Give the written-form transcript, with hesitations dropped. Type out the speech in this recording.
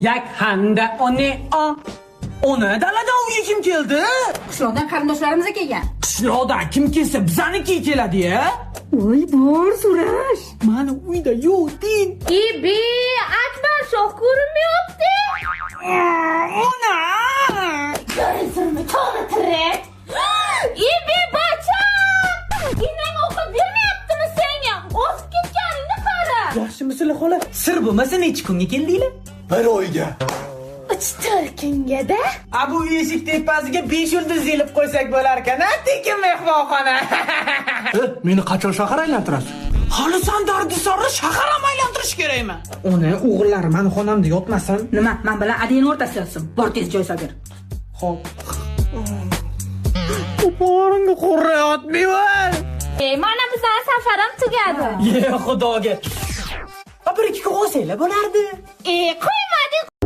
Yak handa oni o. Ona, daladan uyga kim keldi? Qishloqdan qarindoshlarimiz kelgan. Qishloqdan kim kelsa, bizaniki keladi ya. Voy, bor so'rash. Mani uyda yo'q din. Ibi, Akbar shoh ko'rinmayapti. Ona! Ko'rinsinmi, to'g'ri tirik. Ibi, bacham! Enang o'qib bermayaptimi senga? O'sib ketganingni qara. Yaxshimisizlar, xola? Sir bo'lmasa, necha kunga keldinglar? Bir oyga. 3-4 kunga-da. A, bu eshik tepasiga 5 yulduz ilib qo'ysak bo'larkan, a, tekin mehmonxona. Meni qachon shahar aylantirasiz? Hali san dardisarni shahar ham aylantirish kerakmi? Ona, o'g'illari mani xonamda yotmasin. Nima, man bilan adangni o'rtasida yotsin. Bor, tez joy solib ber. Xo'p. Qo'porimga qo'rayotmayman. E, mana bizning safarim tugadi. Ye, xudoga. A, bir ikki kun qolsanglar bo'lardi. E, qo'y.